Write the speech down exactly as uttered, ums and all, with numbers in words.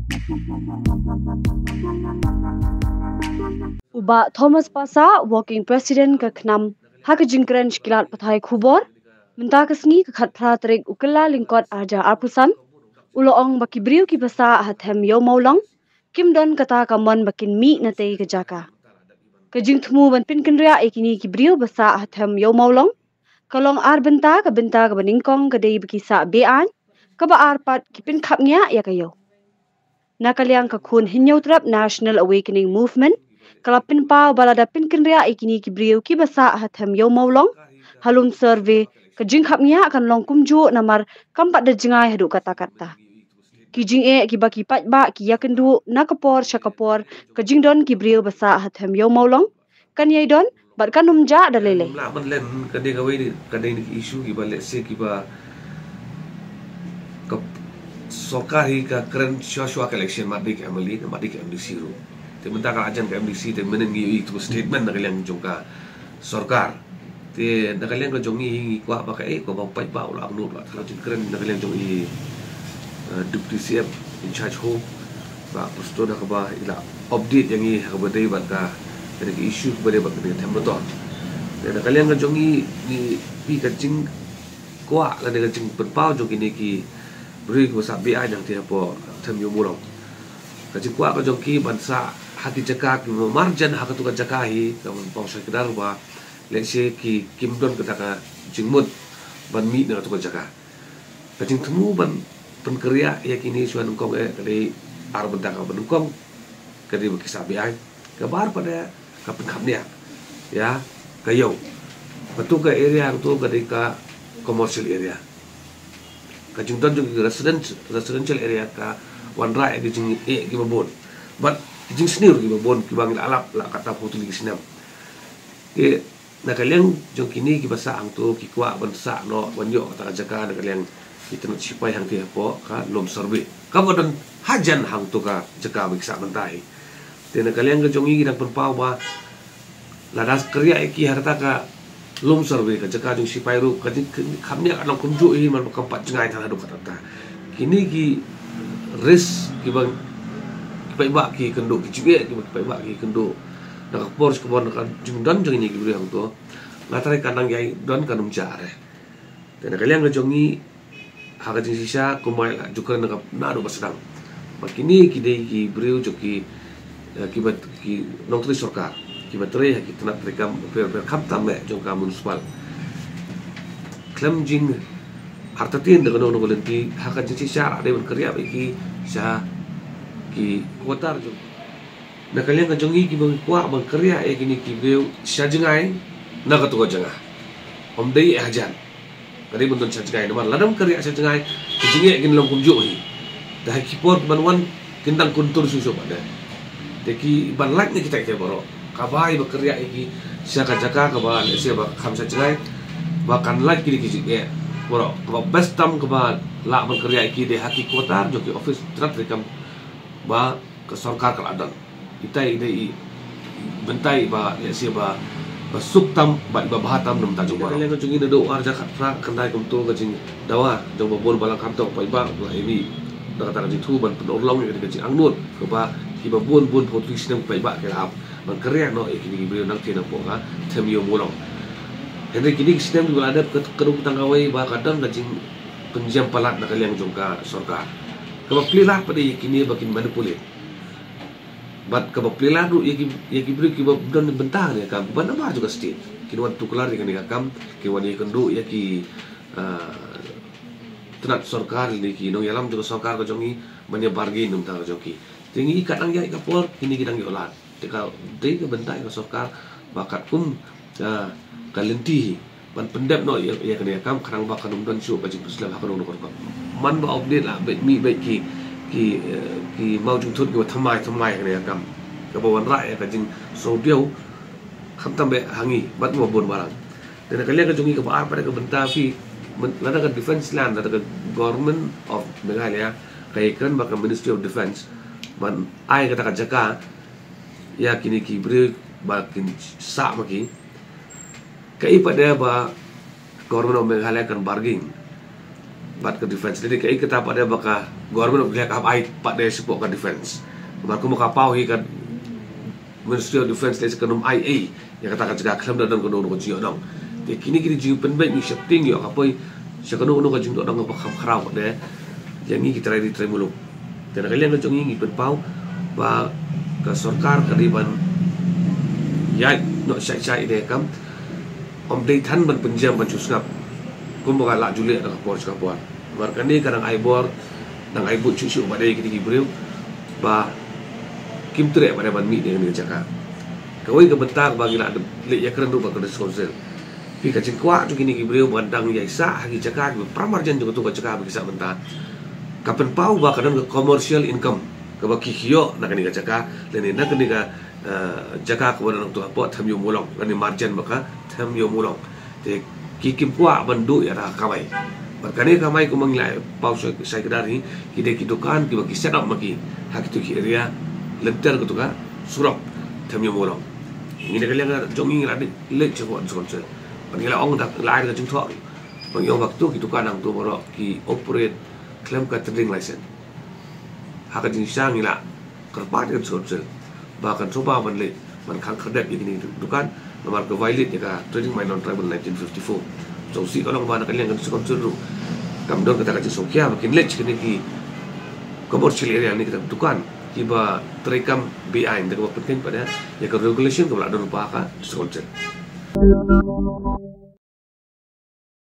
U Bah Thomas Passah, Working President ka KHNAM, ha ka jingkren sha ki lad pathai khubor mynta ka sngi ka khatphra tarik u Kyllalyngkot arhajar arphew san, u la ong ba ki briew kiba sah ha them Ïew Mawlong kim don kata ka mon ba kin mih na tei ka jaka. Ka jingthmu ban pynkynriah ïa kine ki briew ba sah ha them Ïew Mawlong ka long ar bynta. Ka bynta kaba nyngkong ka dei ba ki sah be-aiñ, kaba ar pat ki pynkhapngiah ïa ka ïew. Na ka liang ka khun Hynñiewtrep National Awakening Movement ka la pynpaw ba lada pynkynriah ïa kine ki briew kiba sah ha them Ïew Mawlong ha lum survey, ka jingkhapngiah kan long kumjuh namar kam pat da jngai haduh katta katta. Ki jingeh kiba ki paidbah ki ïakynduh na ka por sha ka por, ka jingdon ki briew ba sah ha them Ïew Mawlong, kan ïai don bad kan ym jah da lei lei. Lah ban len ka dei kawei, ka dei ki issue kiba lehse kiba ka sorkar hi ka kren shuwa shuwa ka election, mat dei ka M L A, mat dei ka M D C ruh. Te mynta ka la jan ka M D C, te mynnin ngi ïohi tu statement na ka liang jong ka sorkar. Te na ka liang ka jong ngi hi ngi kwah ba kaei, kwah ba u paidbah u la angnud, la thaw jingkren na ka liang jong i, eh, Deputy C M in charge home, ba pyrshah ha kaba i la update ïa ngi ha kaba dei bad ka, ka dei ka issue kaba dei bad ka dei ka them motor. Te na ka liang ka jong ngi, ngi phi ka jingkwah lane ka jingpynpaw jong kine ki briew kiba sah be-aiñ hangtei hapoh them Ïew Mawlong. Ka jingkwah ka jong ki ban sah ha ki jaka kiba marjan, ha katu ka jaka hi ka ban pynpaw sha ki dar ba lehse ki kim don kata ka jingmut ban mih na katu ka jaka. Ka jingthmu ban pynkynriah ïa kine shuwa nyngkong eh ka dei ar bynta. Kaba nyngkong ka dei ba ki sah be-aiñ, kaba ar pat eh ka pynkhapngiah ïa ka ïew. Katu ka area katu ka dei ka commercial area. Ka jingdon jong ki resident, residential area ka wanrah ïa ki jingeh kiba bun bad ki jingsniew kiba bun kiba ngi la lap la katta phew tylli ki snem. Te na ka liang jong kine kiba sah hangtu ki kwah ban sah noh ban ïoh kata ka jaka na ka liang ki tnat shipai hangtei hapoh ka lum survey kaba don hajan hangtu ka jaka ba ki sah mynta hi. Te na ka liang ka jong ngi ngi dang pynpaw ba lada kynriah ïa ki ha kata ka lum survey, ka jaka jong shipai ruh ka jing, khapngiah ka long kumjuh hi, man ba kam pat jngai than haduh katta. Kine ki risk kiba ki paidbah ki kynduh, ki jingeh kiba ki paidbah ki kynduh na ka por sha ka por na ka jingdon jong kine ki briew hangtu, nga tharai ka nang ïai don kan ym jah re. Te na ka liang ka jong ngi ha ka jingshisha kumba la ju kren na ka naduh ba sdang ba kine ki dei ki briew jong ki, eh, kiba ki nongtrei sorkar kiba trei ha ki tnat treikam bapher bapher khamtam eh jong ka municipal. Khlem jingartatien da kano kano ka lynti, ha ka jingshisha la dei ban kynriah ïa ki sha ki quarter jong. Na ka liang ka jong ngi kiba ngi kwah ban kynriah ïa kine ki briew sha jngai na katu ka jaka. Ym dei eh hajan. Ka dei ban don sha jngai namar lada ym kynriah sha jngai ki jingeh kin long kumjuh hi. Te ha ki por ban wan kin dang kyntur shuh shuh pat de. Te ki ban lait na kita kita baroh. Kaba ïa ba kynriah ïa ki sha ka jaka kaba lehse ba kham sha jngai ba kan lait kine ki jingeh baroh. Kaba best tam kaba lah ban kynriah ïa ki dei ha ki quarter jong ki office tnat treikam ba ka sorkar ka la don. Itai i dei i bynta iba lehse ba, ba suk tam bad iba bha tam na bynta jong baroh. Ka liang ka jong ngi naduh ar hajar khatphra khyndai kumto ka jingdawa jong ba bun balang khamtam paidbah la ïa mih na kata ka jingthmu ban pynurlong ïa ka jingangnud kaba kiba bun bun phew tylli snem paidbah ki la ap ban kynriah noh ïa kine ki briew nangtei napoh ka them Ïew Mawlong. Hynrei kine ki snem kiba la dep ka, ka dei tang kawei ba ka don ka jingpynjem palat na ka liang jong ka sorkar. Kaba plie lad pat ïa kine ba kin manipulate. Bad kaba plie lad ruh ïa ki, ïa ki briew kiba don bynta kane ka kam, ban namar jong ka state kin wan tuklar ïa kane ka kam, kin wan ïakynduh ïa ki, ah, tnat sorkar lane ki nongïalam jong ka sorkar ka jong ngi ban ïa bargain na bynta ka jong ki. Te ngi kat nang ïaid ka por kine ki dang ïoh lad. Te ka dei ka bynta ïa ka sorkar ba katkum, ah, ka lynti hi ban pyndep noh ïa, ïa kane ka kam khnang ba kan ym don shuh ka jingpynslem ha kano kano ka rukom. Man ba update la beit mih beit ki, ki, eh, ki mawjingthut kiba thymmai thymmai kane ka kam kaba wanrah ïa ka jingsngewdiaw khamtam beit ha ngi bad kiba bun balang. Te na ka liang ka jong ngi kaba ar pat ka bynta phi, lada ka defense land, lada ka Government of Meghalaya ka ïakren bad ka Ministry of Defense ban ai kata ka jaka ïa kine ki briew ba kin sah ma ki. Kaei pat de ba Government of Meghalaya kan bargain bad ka defense. Lane kaei kata pat de ba ka Government of India kam ai pat de support ka defense. Namar kumba ka paw hi ka Ministry of Defense lei sa kan ym ai ei ïa kata ka jaka khlem da don kano kano ka jingïohnong. Te kine ki dei jingpynbeit ngi sheptieng ïoh ka poi sha kano kano ka jingdonkam kaba kham khraw pat de ïa ngi ki trai ri trai muluk. Te na ka liang ka jong ngi ngi pynpaw ba ka sorkar ka dei ban ïaid noh shai shai de kam ym dei than ban pynjem ban shu sngap kumba ka lah ju leh na ka por sha ka por. Namar kane ka dang ai bor, dang ai buit shuh shuh ba dei kine ki briew ba kim treh ba dei ban mih na kane ka jaka. Kawei ka bynta ba ngi la leh ïakren ruh bad ka District Council. Phi ka jingkwah jong kine ki briew ban dang ïaisah ha ki jaka kiba para marjan jong katu ka jaka ba ki sah mynta. Ka pynpaw ba ka don ka commercial income kaba ki ïoh na kane ka jaka lane na kane ka eh, jaka kaba don tu hapoh Them Ïew Mawlong lane marjan ba ka Them Ïew Mawlong. Te ki kim kwah ban duh ïa ka kamai. Bad kane ka kamai kumba ngi la paw shai shai kdar hi ki dei ki dukan kiba ki set up ma ki ha kitu ki area lynter katu ka surok Them Ïew Mawlong. Ngi na ka liang ka jong ngi ngi la dei leit sha ka District Council. Bad ngi la ong da la ai da ka jingthoh ba ngi ong ba kitu ki dukan hangtu baroh ki operate khlem ka trading license. Ha ka jingshisha ngi la kyrpad ïa ka District Council ba kan sngewbha ban leit ban khang khyrdep ïa kine ki dukan namar ka violate ïa ka Trading by Non-Tribal nineteen fifty-four. Sngewsih ka long ba na ka liang ka District Council ruh kam don kata ka jingsngewkhia ba kin leit sha kine ki commercial area ne kita ki dukan kiba treikam be-aiñ da kaba pynkheiñ pat ïa ka regulation kaba la don lypa ha ka District Council.